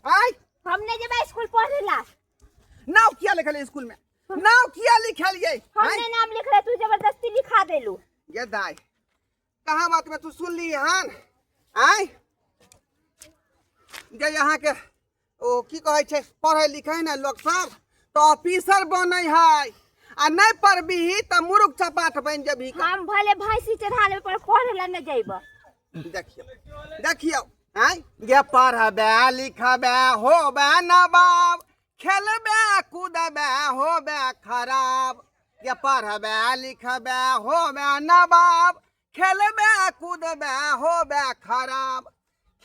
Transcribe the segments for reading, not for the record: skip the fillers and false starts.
आय हम नहीं जेबै स्कूल पढ़े ला। नाव किया लिखल स्कूल में? नाव किया लिखलिए? हम नहीं नाम लिख रहे, तू जबरदस्ती लिखा देलू। ये दाई कहाँ बात में तू सुन ली हन? आय जे यहाँ के ओ की कहै छै पढ़ै लिखै ने लोक सब तो ऑफिसर बनै है आ नहीं पढ़बी तऽ मुर्ख चपाट बनि जेबही। हम भले भैंसी चढ़ा लेबै पर पढ़े ला नहीं जइब। देखियौ देखियौ, आँय गे पढ़बे लिखबे होबे नवाब, खेलबे कूदबे होबे खराब। गे पढ़बे लिखबे होबे नवाब, खेलबे कूदबे होबे खराब।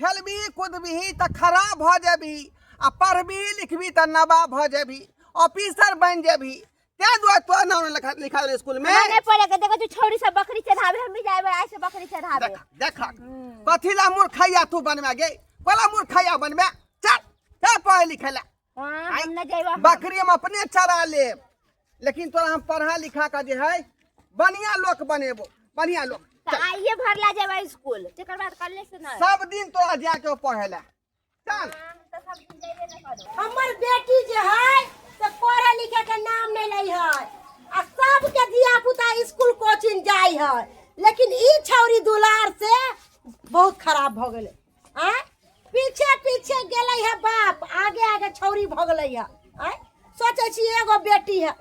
खेलबी कूदबी तऽ खराब भऽ जेबही आ पढ़बी लिखबी तऽ नवाब भऽ जेबही, ऑफिसर बनि जेबही। तें दुआरे तोरा नाम लिखा लिखा देले स्कूल में। हमरा नहीं पढ़े के, देखो जो छौड़ी सब बकरी चढ़ावे, हम भी जाएबे आइ से बकरी चढ़ावे। देख देख, कथी ला मूर्खैया तू बनबे गे? कोला मूर्खैया बनबे? चल चल पढ़े लिखे ला। हाँ, हम न जाएबे। बकरी हम अपने चरा लेब, लेकिन तोरा हम पढ़ा लिखा के जे है बढ़िया लोक बनेबो, बढ़िया लोक। तो आइए भरला जाएबे स्कूल, तेकर बाद कल्ले से न सब दिन तोरा जाके पढ़े ला। चल। हाँ, हम तो सब दिन जाएबे न करू। हमर बेटी जे है से पढ़े लिखे के नाम नहीं लै है आ सबके धिया पुता स्कूल कोचिंग जाय है, लेकिन ई छौरी दुलार से बहुत खराब भ गेलै। आँय पीछे पीछे गेलै है बाप, आगे आगे छौरी भ गेलै है। आँय सोचै छी एगो बेटी है,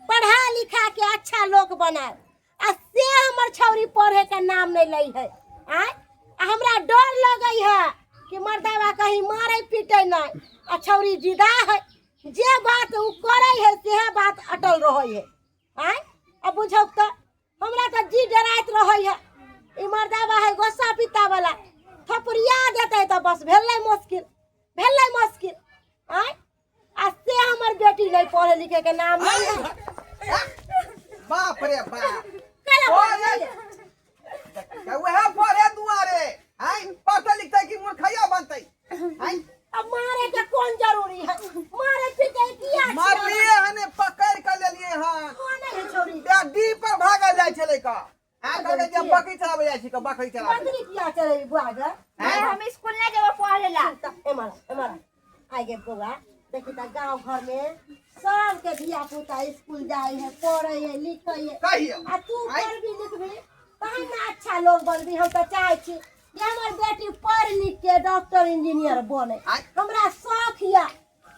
पढ़ा लिखा के अच्छा लोक बनाए, आ से हमर छौरी पढ़े के नाम नहीं लै है। आँय आ हमरा डर लगै है कि मर्दाबा कहीं मारे पीटे नहीं, आ छौरी जिदा है, जे बात उ करै है सेहे बात अटल रहै है। आँय आ बुझौ तऽ हमरा तऽ जी डराइत रहै है, ई मर्दाबा है गोस्सा पित्ता वाला, थपड़िया देतै तऽ बस भेलै मुश्किल, भेलै मुश्किल। आँय आ से हमर बेटी नहीं पढ़े लिखे के नाम नहीं है। बाप रे बाप, कैला पढ़े पढ़े? वएह पढ़े दुआरे आँय पढ़तै लिखतै कि मूर्खैया बनतै? आँय अब मारे के कौन जरूरी है, मारे पीटे किया छै? मारलिए हने, पकड़ के लेलिए हन। कौन है छौरी? डी पर भागल जाइ छलै का आ कहै जे बकरी चराबै जाइ छी का, बकरी चराबै। बकरी किया चले बुआ गे? नहीं, हम स्कूल नहीं जेबै पढ़े ला। एमर एमर आइ गे बौआ, देखी तऽ गाँव घर में सबके धिया पुता स्कूल जाइ है, पढ़े है, लिखे है। कहियौ आ तू आँय? पढ़बी लिखबी तहन ने अच्छा लोग बनबी। हम तऽ चाहै छी जे हमर बेटी पढ़ लिख के डॉक्टर इंजीनियर बने। आँय? हमरा शौक यऽ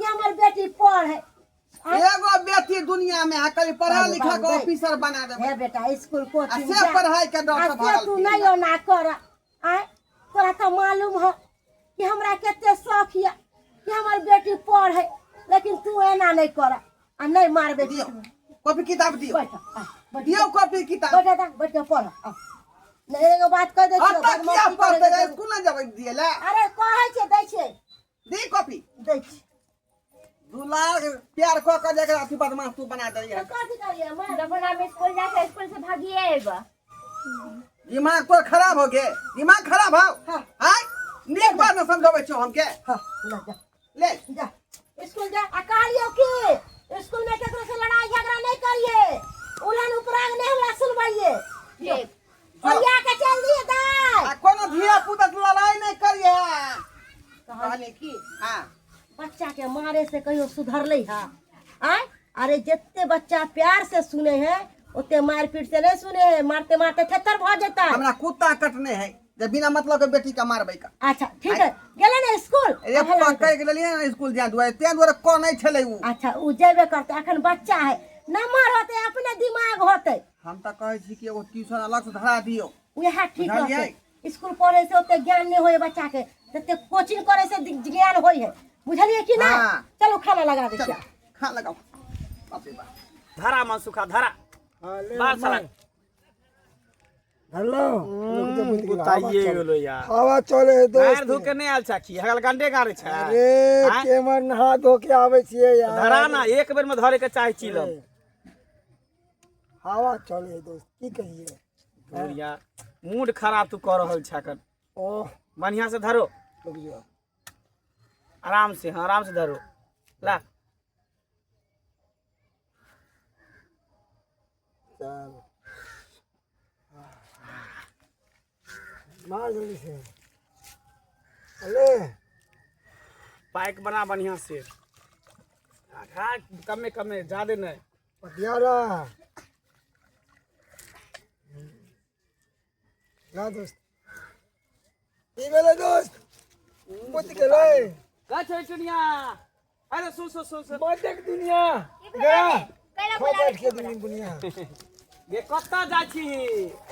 कि हमर बेटी पढ़े। एगो बेटी दुनिया में है, कभी पढ़ा बाबू, लिखा के बाबू, ऑफिसर बना देबै। हे बेटा, स्कूल आ कोचिंग से जा। पढ़ाई के डर आ से से भागल तू फिरै। नहीं ओना कर। आँय तोरा तऽ मालूम हो कि हमरा कते शौक यऽ कि हमर बेटी पढ़े, लेकिन तू एना नहीं कर आ नहीं मारबे। दियौ कॉपी किताब दियौ। बैठ आ, बैठ। दियौ कॉपी किताब। बैठ दा, बैठ के पढ़ आ। नहीं एगो बात कह दै छियौ, अतऽ किया बदमाशी पढ़तै? करे के स्कूल नहि जेबै दियै लए। अरे कहै छै दै छै। दी कॉपी। दै छै। दुलार प्यार कऽ के जकरा अथी बदमाश तू बना दै है। तऽ कथी करियै मार? जखन हम स्कूल जाके स्कूल से भागिए अयबै। दिमाग तोर खराब हो गे, दिमाग खराब हो। हाँ। आय नीक बात न समझाबै छौ हमके। हाँ ले जा। ले जा स्कूल जा। आ कहलियौ कि स्कूल में केकरो से लड़ाई झगड़ा नहीं करिए, उलन उपराग नहीं हमरा सुनबैये। ठीक। ओरिया के चल दिए दाई। आ कोनो धिया पुता से लड़ाई नहीं करिए। कहलिए कि हाँ बच्चा के मारे से कहियो सुधरलै है? आय अरे जितने बच्चा प्यार से सुने हैं ओते मारपीट से नहीं सुने हैं, मारते मारते थेथर भ जेता। हमरा कुत्ता कटने है जे बिना मतलब के बेटी के मारबै का। अच्छा ठीक है, गेलै ने स्कूल? ए पकड़ के लेलिए ने स्कूल जाय दुआरे, तें दुआरे कनै छलै उ। अच्छा उ जेबे करतै, अखन बच्चा है, नमहर होतै अपने दिमाग होतै। हम तऽ कहै छी कि एगो ट्यूशन अलग से धरा दियौ। उएह ठीक बुझलियै? रहतै। स्कूल पढ़े से ओते ज्ञान नहीं होय बच्चा के जते कोचिंग करे से ज्ञान होय है, बुझलियै कि ना? हाँ। चलू खाना लगा दै चल छियै। खा लगाओ। बाप रे बाप। धरा मन सुखा धरा। हाँ, ले बाल साला। धरलो। रुक जा, बुझि गेलो, हवा बुताइए चले। गेलो यार। हवा चले है पैर दोस्त। धो के नहीं आयल छा की? हगल गंडे गाड़े छा। अरे आँय? केमर नहा धो के आबै छियै यार। धरा ना, एक बेर में धरे के चाहे चिलम। हवा चले है दोस्त, की कहिए। धुर यार, मूड खराब तू कर रहल छा कर। ओह। बढ़िया से धरो। रुक जाओ। आराम से, हाँ आराम से धरो। ला। चल मार जल्दी से। अरे पाइक बना बढ़िया से खा, कमे कमे, ज्यादे नहीं। पटियारा ना दोस्त, की भेलै दोस्त? बुझि गेलै। का छै दुनिया? अरे सुन सुन सुन सुन। मजक दुनिया की भेलै? कैला खो बोलाबै बैठ के छी हमरा? दुनिया बुनिया। गे कतऽ जाइ छी?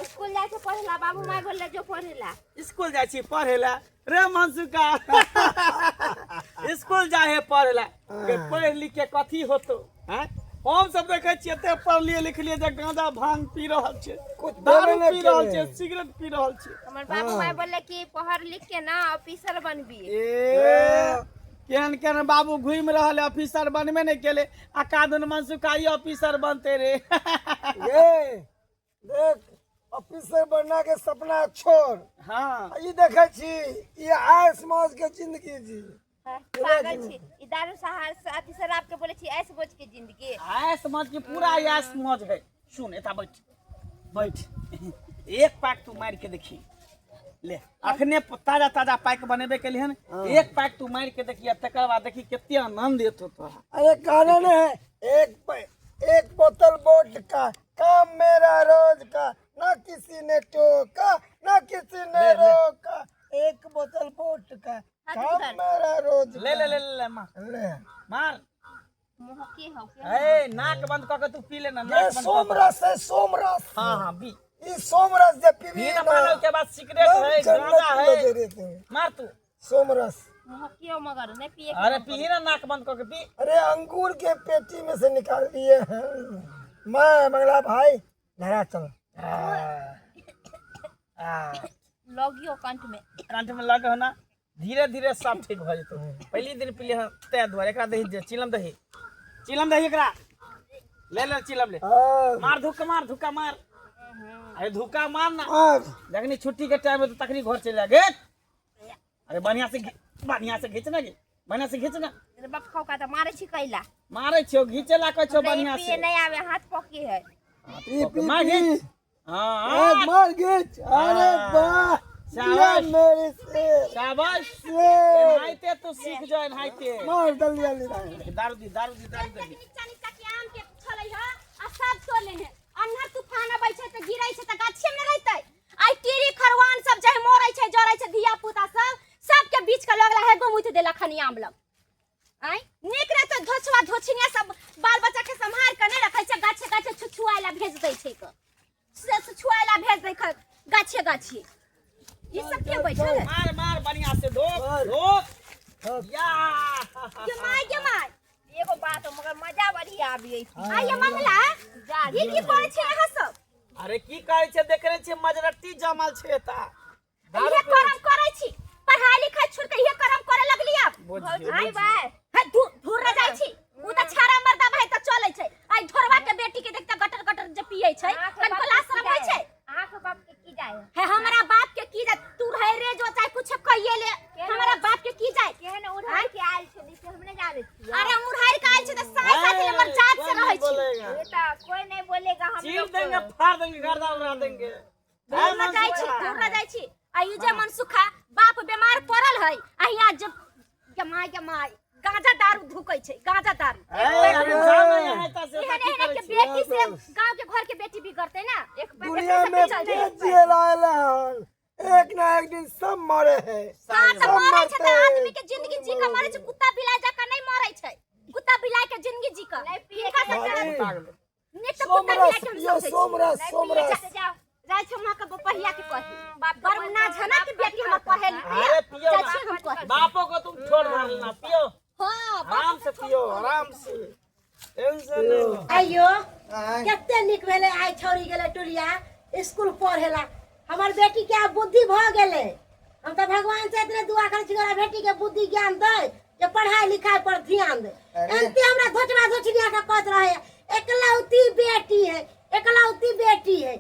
स्कूल जाइ छै पढ़े ला, बाबू माय बोलले जो पढ़े ला। स्कूल जाइ छी पढ़े ला? रे मनसुका, स्कूल जाइ है पढ़े ला? गे पढ़ लिख के कथी होतो? हैं, हम सब देखै छियै एते पढ़लियै लिखलियै जे गांजा भांग पी रहल छै, कुछ दारू भेबे नहि पी रहल केलै। छै, सिगरेट पी रहल छै। हमर बाबू माय बोलले कि पढ़ लिख के ना ऑफिसर बनबी। ए केहन केहन बाबू घूमि रहल है, ऑफिसर बनबे नहि केले आ कादुन मनसुखा ई ऑफिसर बनते रे। ये देख, ऑफिसर बनना के सपना छोड़। हाँ। ई देखै छी ई आयस मौज के जिंदगी जी। पागल छी, ई दारू सहार से अथी शराब के बोले छी ऐस बोझ के जिंदगी। ऐस मौज की पूरा ऐस मौज है। सुन, एता बैठ बैठ, एक पैक तू मार के देखी ले, अखने ताजा ताजा पैक बनेबे के हन। एक पैक तू मार के देखी, तकर बाद देखी कते आनंद एतो तोरा। अरे गाना ने है एक बोतल वोट का काम मेरा रोज का, ना किसी ने टोका ना किसी ने रोका, एक बोतल वोट का काम मेरा रोज। ले ले ले ले, ले मार। ले। मार। मुँह के हो के? ए नाक बंद क के तू पी ले ना, ये नाक बंद क के। सोमरस है, सोमरस। हाँ हाँ, बी ई सोमरस जे पीबी पी ना, मारो के बाद सिगरेट है, गांजा है, मार तू। सोमरस। मुँह के हो मगर नहीं पिए। अरे पी ना, नाक बंद क के पी। अरे अंगूर के पेटी में से निकाल लिए हैं मैं मंगला भाई, धरा चल। लगियो कंठ में। कंठ में लगे हो ना, धीरे धीरे सब ठीक हो जेतौ। पहली दिन पीले हन तै दुआरे। एकरा दही दे, चिलम दही, चिलम दही एकरा। ले ले चिलम ले। हाँ। मार धुक्का मार, धुक्का मार, अरे धुक्का मार ना। मार। जखनी छुट्टी के टाइम हो तो तखनी घर चल जा गे। अरे बढ़िया से बढ़िया से घीच ना गे, बढ़िया से घीच ना। अरे बाप खाओ का तो मारे छी कैला? मारे छियो, घीचे ला कहै छियो। हमरा ई बढ़िया पिए से नहीं आवे, हाथ पकी है। पी पी। मार। पी। घीच, हाँ। मार मार घीच, अरे वाह! शाबाश। ये मेरे शेर। शाबाश। शेर। एनाहिते तू सीख जो, एनाहिते। मार जल्दी जल्दी मार। दारू दी, दारू दी, दारू दी। नीचा नीचा के आम के छलै ह आ सब तोड़ लेने। अन्हर तूफान अबै छै तऽ गिरै छै तऽ गाछे मे रहतै। आइ कीड़ी खरवान सब जे मरै छै, जरै छै, धिया पुता सब सबके बीच के लगला है गोमुत देलक हन आम लग। आइ नीक रहतै? धोछवा धोछिनिया सब बाल बच्चा के सम्हार के नहि रखै छै, गाछे गाछे छुछुआय ला भेज दै छै क से छुछुआय ला भेज दै ख गाछे गाछे। ई सब के बैठल है? मार मार, बढ़िया से धोक। मार। धोक। हाँ। या। के माय के माय। एगो बात हो, मगर मजा बढ़िया आबी। आइए मंगला, ई की करै छै अहाँ सब? अरे की कहै छै, देख रहे छियै मजरट्टी जमल छै एता। इहे करम करै छी, पढ़ाई लिखाई छोड़ के इहे करम करे लगली आब। बुझिए। आई बाय। हे धूर रह जाइ छी। उ त छाड़ा मर्दा भाई त चलै छै, आई ढोरवा के बेटी के देखता गटर गटर जे पियै छै, कनिको लाज शरम होइ छै? अहाँके बाप के की जाय? हे हमरा बाप के की जाय? तू रह रे जो चाहे कुछ कहिए ले, हमरा बाप के की जाय? केहन उड़ाय के आयल छली से हम नहीं जाने छियै। अरे उड़ाइर के आयल छै त साई साथी हमर जात से रहै छी। ये तो कोई नहीं बोलेगा हम चीर लोग को। देंगे, फाड़ देंगे, गर्दा उड़ा देंगे। दूर न जाइ छी, दूर न जाइ छी। आ ई जे मनसुखा बाप बीमार पड़ल है आ हियाँ जे जमाय जमाय गांजा दारू धुकै छै, गांजा दारू। ए, अरे जा ना यहाँ एता से एता। एहन की एहन करै के छी? बेटी से गांव के घर के बेटी बिगड़तै ना। एक पैकेट दुनिया में चल के जाए। जियल हन, एक ना एक दिन सब मरे है। हाँ तऽ सब मरै छै तऽ मरते। आदमी के जिंदगी जी के मरै छै, कुत्ता बिलाइ जकाँ नहि मरै छै। कुत्ता बिलाइ के जिंदगी जी के नहीं पिए हिनका के सबके भाभी, नीक तऽ कुत्ता सोमरस बिलाइ के हम पियो। समझै छी। सोमरस। नहीं पिए सोमरस। के जाओ। जाइ छी हम अहाँके बपहिया के कही। बाप के बड़ बोलते ना हैं, झना के बाप बेटी हमर पढ़े लिखे। अरे पियो जाइ ना। छी हम कही। बापों को तुम छोड़ मार लेना, पियो। हाँ। आराम से पियो, आराम से, टेंशन नहीं लो। आइयो। आँय। कते नीक भेलै, आइ छौड़ी गेलै टुलिया स्कूल पढ़ेला। हमर बेटी के आब बुद्धि भऽ गेलै। हम तऽ भगवान से इतने दुआ करै छी, हमरा बेटी के बुद्धि ज्ञान दै जे पढ़ाई लिखाई पर ध्यान दे। एनते हमरा धोचवा धोचनिया के कहत रहे, एकलौती बेटी है, एकलौती बेटी है।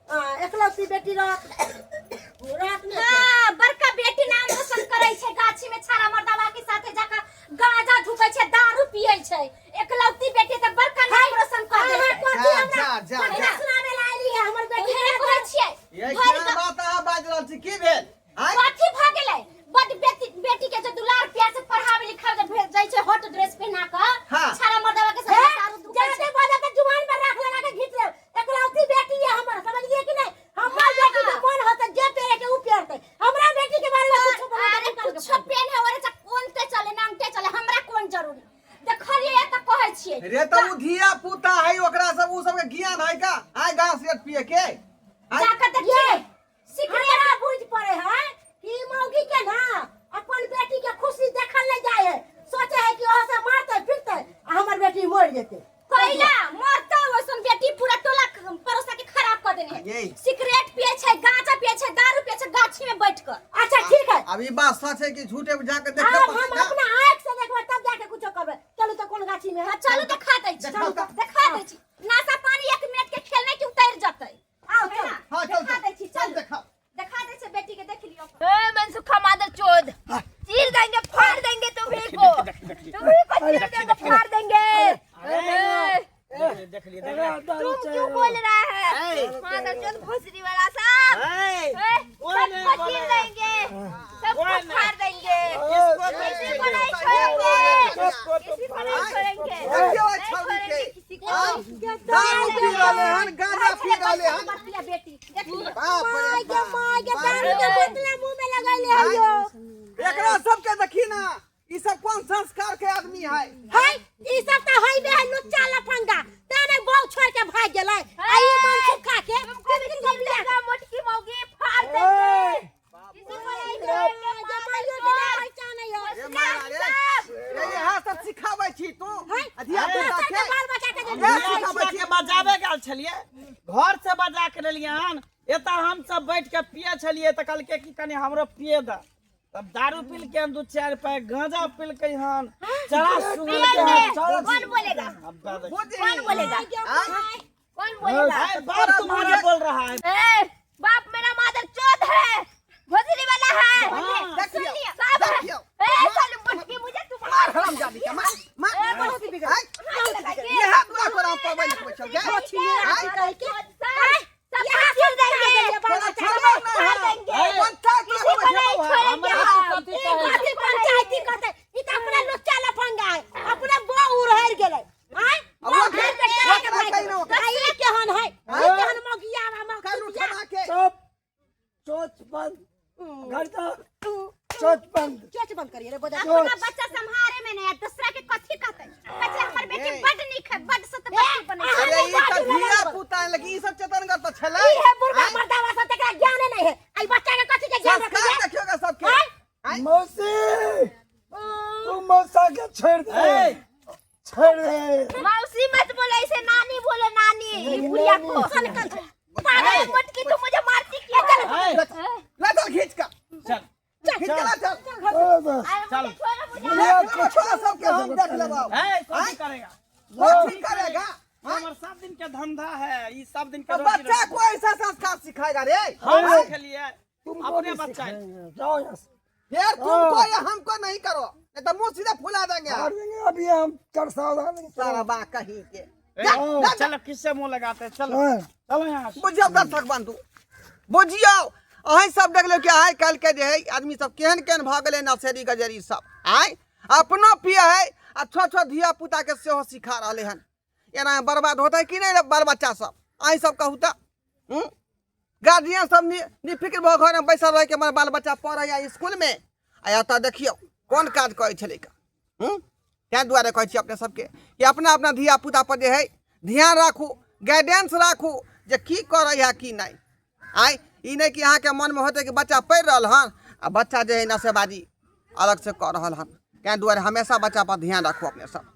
आ, एकलौती बेटी रहत रहत ने। हाँ, बड़का बेटी नाम रोशन करै छै, गाछी में छाड़ा मर्दावा के साथे जाकर गांजा धुकै छै, दारू पियै छै। एकलौती बेटी तऽ बड़का नाम रोशन कर देतै। जा जा जा जा। सुनावे ला आइली है हमर बेटी के कहै छियै। ये भरि केहन बात अहाँ बाजि रहल छी? की भेल आँय? कथी भऽ गेलै? बड बेटी, बेटी के जे दुलार प्यार से पढ़ावे लिखावे। छियै। रे तऽ उ धिया पुता है, ओकरा सब उ सबके ज्ञान है का आय गाँव सिगरेट पिए के? आय जाकर देखिए सिगरेट हमरा बुझ पड़े है कि ई मौगी के ना अपन बेटी के खुशी देखल नहीं जाए है, सोचे है कि ओहो से मारते फिरते आ हमर बेटी मर जेते। कैला मरता वैसन बेटी पूरा टोला परोसा के खराब कर देने है। ये। सिगरेट पिए छै, गांजा पिए छै, दारू पिए छै गाछी में बैठ कर। अच्छा ठीक है। अब ई बात सच है कि झूठ है, जाके देखे अब हम अपना आँख से देखबै तब जाके कुछो करबै। चलू तो कोन गाछी में है? हाँ, चलू देखा दै छी। देखाउ तऽ। देखा दै छी। नाशा पानी एक मिनट के खेल नहीं कि उतर जतै। आओ चल। हाँ चल। देखा दै छी। चल। चल। देखाओ। देखा दै छी बेटी के, देख लियो। ए मनसुखा मादर चोद, चीर देंगे फाड़ देंगे तुम्ही को, तुम्ही को चीर देंगे फाड़ देंगे। ए, देख लिए, देख लिए। तुम क्यों बोल रहा है मादर चोद भोसड़ी वाला साहब? ए, ए, कोई नहीं सबको चीर बोलेगा। देंगे, सबको कोई नहीं। फाड़ देंगे, इसको तो किसी को नहीं छोड़ेंगे, सबको तो किसी को नहीं छोड़ेंगे, देखियौ नहीं छौड़ी के। छोड़ेंगे किसी को। आय, दारू पी रहले हन, गांजा पी रहले हन। बतिया बेटी देख लियो। बाप रे माय गे बाप। माय गे, बाप दारू रे के बाप। बोतला मुंह में लगैले है यो। एकरा सबके देखी ना, ई सब कौन संस्कार के आदमी है? है ई सब त है बे है लुच्चा लफंगा, तेने बहु छोड़ के भाग गेलै आ ई मन सुखा के तुमको भी चीर देगा मोटकी मौगी, फाड़ देंगे, किसी को नहीं छोड़ेंगे। गे माइयो के नहीं पहचान है यो। रे मारा रे रे, यहाँ सब सिखाबै छी तू है आ धिया पुता दोसर के? के बाल बच्चा के जे धिया धिया पुता के बजाबे गेल छलियै, घर से बजा के लेलियै हन। एतऽ हम सब बैठ के पिए छलियै तऽ कहलकै कि कनि हमरो पिए दऽ। तब दारू पिलकै हन, दू चारि पैक गांजा पिलकै हन, चरा सुनलकै हन। पिएंगे, कौन बोलेगा? अब बात- बुझी। कौन बोलेगा? आय? कौन बोलेगा? अरे बाप तुम्हारा बोल रहा है। ए, बाप मेरा मादर चोद है, भोसड़ी वाला है। देखियौ, सुन लिया, सब है। देखियौ। ए साले मोटकी, मुझे मार तुम्हारा हरामजादी के, मार मार। ए, बहुत बिगड़। आय, यहाँ पूरा कोरा पर बैठ बैठल गे। आय, कह के सब चीर देंगे, तोरा छोड़बो ना फाड़ हम। देंगे। पंचायत किसी को नहीं छोड़ेंगे हमरा हम। कथी कहै छै? कथी पंचायती करतै? ई त अपने लुच्चा लफंगा है, अपने बहु उड़हर गेलै। आय अब बहु ओकरा- घर के चला के ओकरा भागि कहि ना गेलै। ओकरा। आ ई केहन है? ई केहन मौगिया बा, कान मौगिया। उठा के। चुप, चोच बंद, घर जाओ, चोच बंद। चोच बंद करिए रे बोझा। अपना बच्चा संभारे में नहीं, दूसरा के कथी कहते? कहते हमर बेटी ए। बड नीक है, बड सत बच्ची बनै छै। अरे ई तऽ धिया पुता है, लेकिन ई सब चेतनगर तऽ छलै। ई है बुढ़वा आय, मर्दावा सब, तकरा ज्ञाने नहीं है। आई बच्चा के कथी के ज्ञान संस्कार रखिए? देखियौ गे सबके। आय? आय, मौसी, तू मौसा के छोड़ दे। ए, छोड़ दे। मौसी मत बोलो ऐसे, नानी बोलो नानी। ई बुढ़िया को सन कल पागल मोटकी, तू मुझे मारती क्यों? चल। ए, ले चल खींच का। चल। खींच के ला चल। छोड़ दे। अरे चल। मुझे छोड़ो, मुझे बुढ़िया ले छोड़ा सबके, हम देख लेबौ। ए, कथी करेगा? कथी करेगा? हमर सब दिन के धंधा है ई, सब दिन के तो रोजी बच्चा रोटी। को ऐसा संस्कार सिखाएगा रे? हम सिखलिए तुमको अपने भी बच्चा। सिखाएंगे, जाओ यहाँ से। यार तुमको या हमको नहीं करो, नहीं तो मुंह सीधा फुला देंगे। मार देंगे अभी हम, चार साल देंगे। सारा बा कहीं के। ए, जा, जा, जा। चलो, किससे मुंह लगाते हैं? चलो। हाँ। चलो यहाँ से। बुझियौ दर्शक बंधु, बुझियौ अहीं सब देखलियौ कि आइ काल्हि के जे है आदमी सब केहन केहन भऽ गेलै, नशेरी गजेरी सब आइ अपनो पिए है आ छोट छोट धिया पुता के सेहो सिखा रहलै हन। एना बर्बाद होतै कि नहि बाल बच्चा सब? अहीं सब कहू तऽ। गार्जियन सब निफिक्र भऽ घरमे बैसल रहै कि हमर बाल बच्चा पढ़ैया स्कूलमे, आ एतऽ देखियौ कोन काज करै छलै। ताहि दुआरे कहै छी अपने सबके कि अपना अपना धिया पुता पर जे है ध्यान राखू, गाइडेंस राखू जे की करै है की नहि। आइ ई नहि कि अहाँके मनमे होतै कि बच्चा पढ़ि रहल हन आ बच्चा जे है नशेबाजी अलगसँ कऽ रहल हन। ताहि दुआरे हमेशा बच्चा पर ध्यान राखू अपने सब।